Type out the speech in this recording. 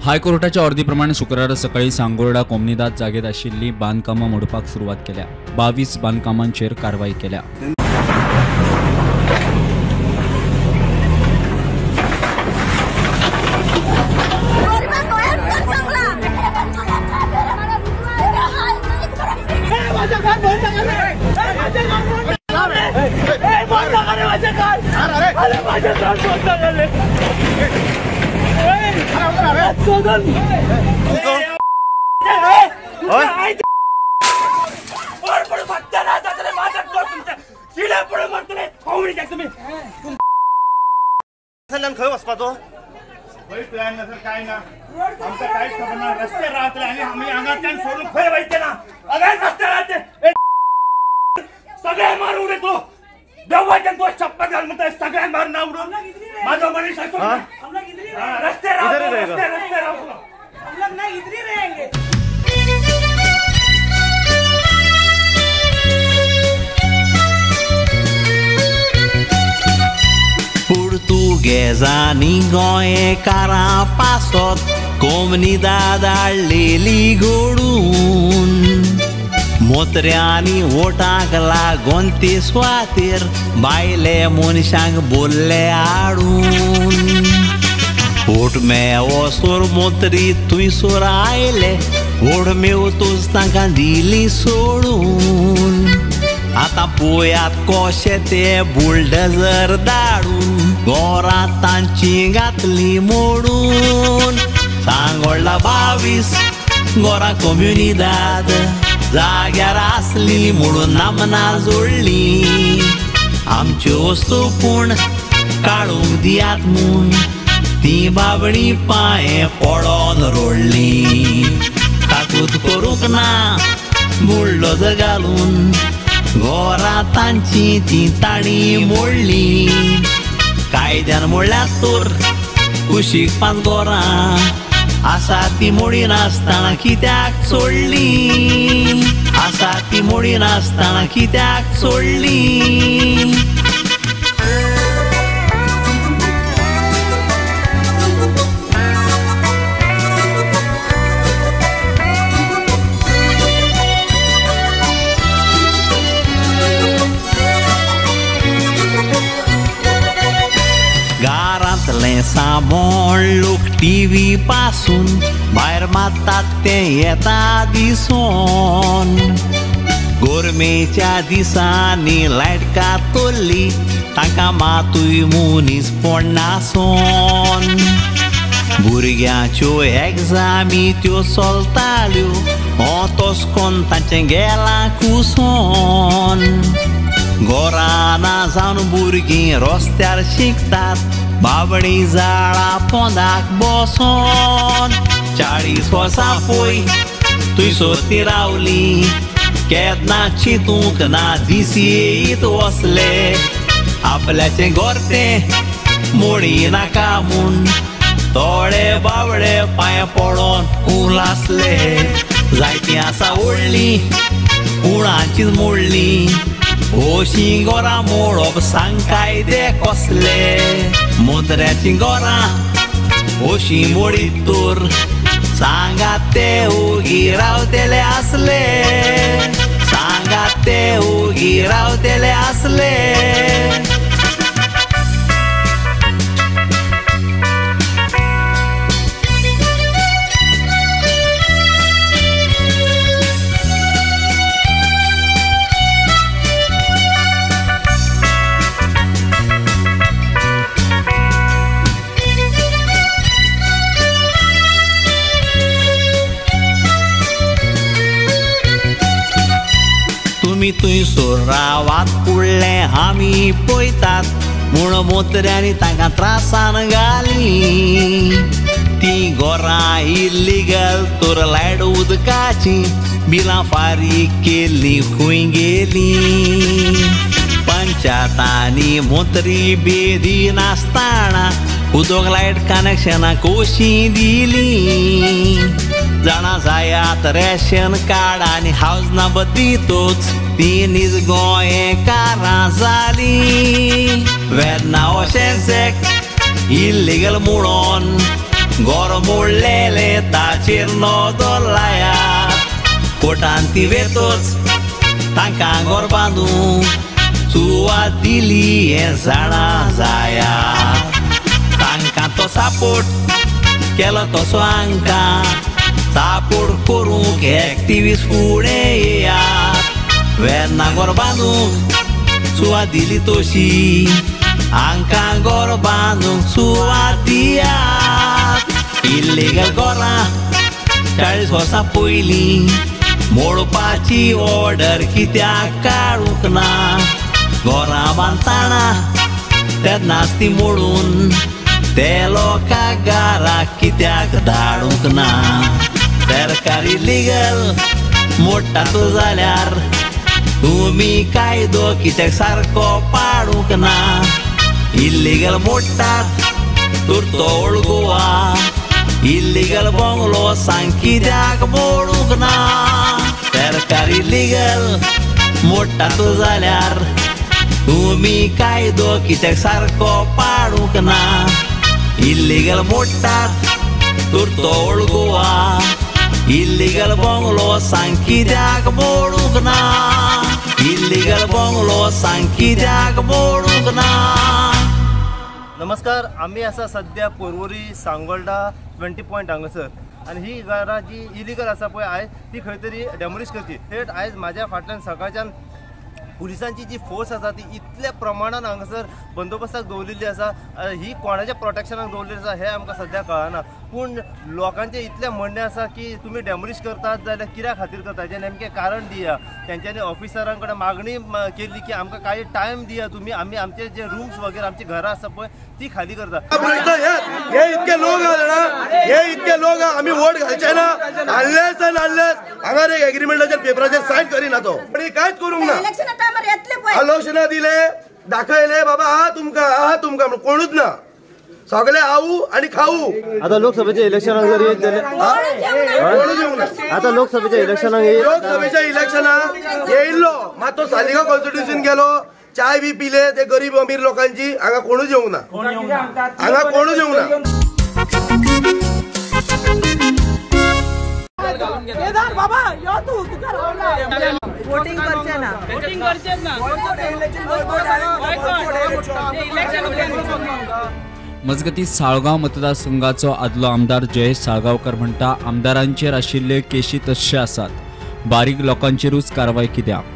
हायकोर्टाच्या ऑर्दीप्रमाणे शुक्रारा सकाळी सांगोर्डा कोमनिदाद जागेत आशिल्ली बांदकामां मोडपाक सुरवात केल्या. 22 बांदकामांचेर कारवाई केल्या. खंय वचपाचो खंय प्लॅन ना सर, काय ना, आमकां कांयच खबर ना. रस्ते रावतले आनी आमी हांगाच्यान सोडून खंय वयचे ना. हांगाच रस्ते रावते सगळे मारून उडयतो. देवाच्यान तुका शपथ घाल म्हणटा, सगळ्यांक मारून ना उडोवन माझो मनीस रस्ते रावतो, रस्ते रस्ते रावतो. हम लोग ना इधर ही रहेंगे. पुर्तुगेजांनी गोंयकारां पासत कोमनिदाद हाडलेली घडून, मोत्र्यांनी वोटांक लागोन ते सुवातेर बायले मनशांक बोल्ले हाडून. वोट मेवोसर मोत्री थंयसर आयले, वोट मेवतूच तांकां दिली सोडून. आतां पळयात कशे ते बुलडोजर धाडून घरां तांची घातली मोडून. सांगोडला 22 घरां कोम्युनिदाद जाग्यार आसली म्हणून नामना जोडली. आमच्यो वस्तू पूण काडूंक दियात म्हूण ती बाबडी पांये पडोन रोडली. ताकूत करूंक ना बुलडोजर घालून घरां तांची ती ताणी मोडली. कायद्यान मोडल्यात तर कुशीक 5 घरां आसा ती मोडिनासतना कित्याक सोडली, आसा ती मोडिनासतना कित्याक सोडली. घरांतलें सामोण लोक टीव्ही पासून भायर मारतात तें येता दिसोन. गोरमेच्या दिसांनी लायट कातोल्ली तांकां मातूय मनीस पडनासोन. भुरग्यांच्यो एग्जामी त्यो चलताल्यो तोस कोन्न तांचें गेलां कुसोन. घरां ना जावन भुरगीं रस्त्यार शिकतात बाबडी जाळा पोंदाक बसोन. 40 वर्सां पय थंयसर ती रावली, केन्ना चिंतूंक ना दीस येयत वसले. आपल्याचें घर तें मोडी नाका म्हूण थोडे बाबडे पांय पडोन उलासले. जायतीं आसा व्हडलीं उणाचीच मोडलीं, अशीं घरां मोडप सांग कायदे कसले. मोत्र्याचीं घरां अशीं मोडीत तर सांगात ते ओगी रावतले आसले, सांगात ते ओगी रावतले आसले. तुमी थंयसर रावात फुडलें आमी पळयतात म्हूण मोत्र्यांनी तांकां त्रासान घाली. ती घरां इल्लिगल तर लायट उदकाची बिलां फारीक केल्ली खंय गेली. पंचायतांनी मोत्री बेदी नासतना उदक लायट कनेक्शनां कशीं दिली. जाणा जायात रेशन कार्ड आनी हावज नंबर दितूच ती नीज गोंयकारां जाली. वेदना अशेंच एक इल्लिगल म्हणून गोर मोडलेले ताचेर नदर लायात कोर्टान ती वेतच तांकां गोर बांदूंक सुवात दिली हें जाणा जायात तांकां तो सपोर्ट केलो तसो हांकां सपोर्ट करूंक एक्टिविस्ट फुडें येयात वेर्ना गोर बांदूंक सुवात दिली तशी हांकां गोर बांदूंक सुवात दियात इल्लिगल गोरां 40 वर्सां पयलीं मोडपाची ऑर्डर कित्याक काडूंक ना गोरां बांदताना तेन्नाच ती मोडून ते लोकांक घराक कित्याक धाडूंक ना सरकारी लिगल मोडटा तूं जाल्यार तुमी कायदो कित्याक सारको पाडूंक ना इल्लिगल मोडटात तर तो ओल्ड गोवा इल्लिगल बंगलो सांग कित्याक मोडूंक ना सरकारी लिगल मोडटा तूं जाल्यार तुमी कायदो कित्याक सारको पाडूंक ना इल्लिगल मोडटात तर तो ओल्ड गोवा इल्लिगल बंगलो सांग कित्याक मोडूंक ना इल्लिगल बंगलो सांग कित्याक मोडूंक ना. नमस्कार, आमी आसा सद्या पोरवरी सांगोल्डा 20 पॉयंट हांगासर आनी ही घरां जी इलिगल आसा पळय आयज ती खंय तरी डेमोलिश करची. थेट आयज म्हाज्या फाटल्यान सकाळच्यान पुलिसांची जी फोर्स आसा ती इतल्या प्रमाणान हांगासर बंदोबस्ताक दवरिल्ली आसा. ही कोणाच्या प्रोटेक्शनाक दवरिल्ली आसा हें आमकां सद्या कळना, पूण लोकांचें इतलें म्हणणें आसा की तुमी डेमोलिश करतात जाल्यार कित्या खातीर करता हेजें नेमकें कारण दिया. तेंच्यांनी ऑफिसरां कडेन मागणी केल्ली की आमकां कांय टायम दिया तुमी, आमी आमचे जे रुम्स वगैरे आमची घरां आसा पळय ती खाली करता. हे इतके लोक जाणा, हे इतके लोक आमी वोट घालचे ना अनलेस आनी अनलेस हांगा एक एग्रीमेंटाचेर पेपराचेर सायन करिना तो कांयच करूंक ना. आलोचना दिले दाखयले बाबा हा तुमकां हा तुमकां म्हणून कोणूच ना, सगळे आऊ आणि खाऊ. आता लोकसभेच्या इलेक्शनाक जर येत जाल्यार कोणूच येवंक ना. आता लोकसभेच्या इलेक्शनाक लोकसभेच्या इलेक्शनाक येयल्लो मात तो सालिगांव कॉन्स्टिट्युशन गेलो, चाय बी पिले ते गरीब अमीर लोकांची. हांगा कोणूच येवंक ना, हांगा कोणूच येवंक ना. बाबा यो तू तुका वोटिंग करचे ना, वोटिंग करचे ना. मजगती साळगांव मतदारसंघाचो आदलो आमदार जयेश साळगांवकर म्हणटा आमदारांचेर आशिल्ले केशी तश्शे आसात, बारीक लोकांचेरूच कारवाय कित्याक.